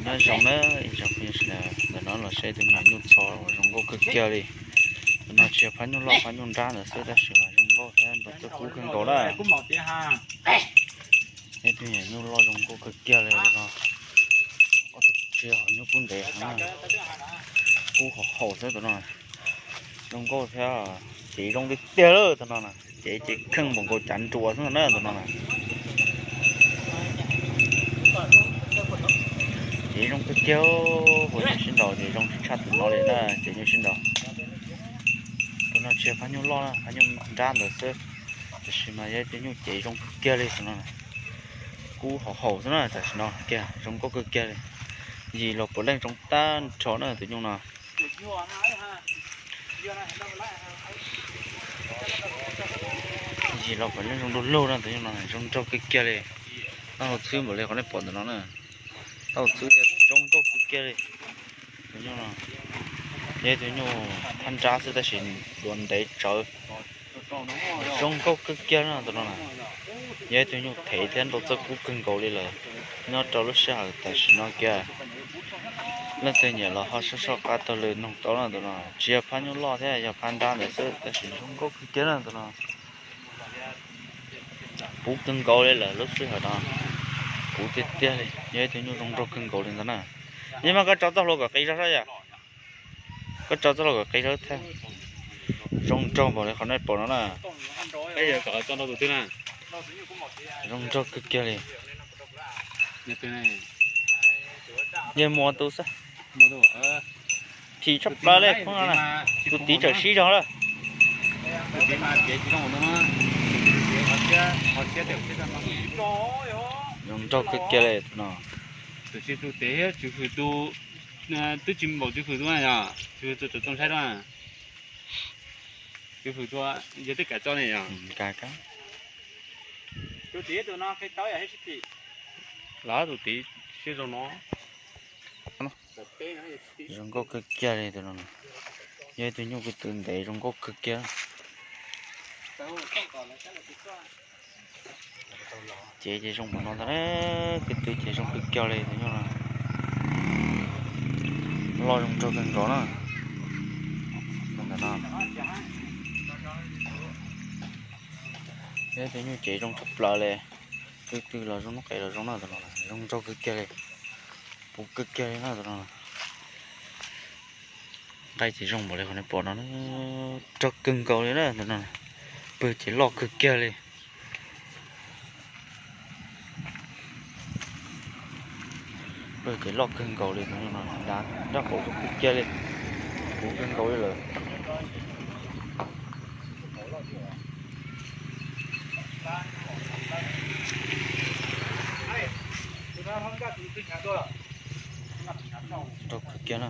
Nyob zoo na, ib tsoom phooj ywg sawv daws, ntawm no los saib tus me nyuam nyuj txho uas zoo nkauj kawg kiag li. Tus no tsis yog phab nyuj loj phab nyuj nrab ntawd xwb tab sis mas zoo nkauj thiab nrau txoj kub kawg nkaus na. Yog tus me nyuam nyuj loj zoo nkauj kawg kiag li tus no. Ob tug tsis yog nyuj kub ntev heev na, kub haum haum xwb tus no. Zoo nkauj thiab, cev zoo tiag tiag lawm tus no na, cev ces kheej npaum nkaus cav nruas xwb na tus no na. Cev zoo kawg kiag, puas nyuj sib nraus ces zoo tshaj tus no li na, cev nyuj sib nraus. Tus no tsis yog phab nyuj loj na, phab nyuj nrab ntawd xwb, tab sis mas yog ib tug nyuj cev zoo kawg kiag li tus no. Kub haum haum xwb na, tam sim no kiag zoo nkauj kawg kiag li. Yim los puav leej zoo tag nrho na tus nyuj no. Yim los puav leej zoo du lug na tus nyuj no, zoo nraug kawg kiag li. Taub hau txhwb npaum li qhov nej pom ntawm no na. Taub hau txhwb thiab zoo nkauj kawg kiag li. Tus nyuj no yog ib tug nyuj thab nrab xwb tab sis duav ntev tsawv. Zoo nkauj kawg kiag na tus no na. Yog ib tug nyuj thev thiab nrau txoj kub kawg nkaus li lawm. Nyob rau lub sij hawm tam sim no kiag, leej twg nyiam los ho soj soj qab taug lw noog tau na tus no. Tsis yog phab nyuj loj thiab yog phab nrab ntawd xwb tab sis zoo nkauj kawg kiag na tus no. Puv kawg nkaus li lawm lub sij hawm no. Puv tiag tiag li, yog ib tug nyuj zoo nraug kawg nkaus li ntawd na. Yog mas koj tso txoj hlua kom qis zog saib yom. Koj tso txoj hlua kom qis zog thiab. Zoo nraug npaum li qhov nej pom no na. Zoo nraug kawg kiag li. Yog mus tus xwb. Phim tshaj plaws li, tus tid tseem sib zog lawm. Zoo nraug kawg kiag li no. Twb tsis npaum tswv fwm tus na yog tswv fwm tus tsoom saib na. Tswv fwm tus yog tej kav tso ne yog. Los tus tid siab zoo no. Zoo nkauj kawg kiag li tus no. Yog ib tug nyuj ko tw ntev zoo nkauj kawg kiag. Cev ces zoo npaum no ntag na, ko tw ces zoo kawg kiag li tus nyuj no. Loj zoo nraug kawg nkaus na. Ntawm no, yog ib tug nyuj cev zoo tshaj plaws li. Ko tw los zoo, nub qes los zoo na tus no, zoo nraug kawg kiag li. Puv kawg kiag li na tus no. Nqaij ces zoo npaum li qhov nej pom no, nraug kawg nkaus li na tus no. Pawg ces loj kawg kiag li. Pawg ces loj kawg nkaus li tus no, dav nrab qaum zoo kawg kiag li. Puv kawg nkaus li lawm. Nraug kawg kiag na.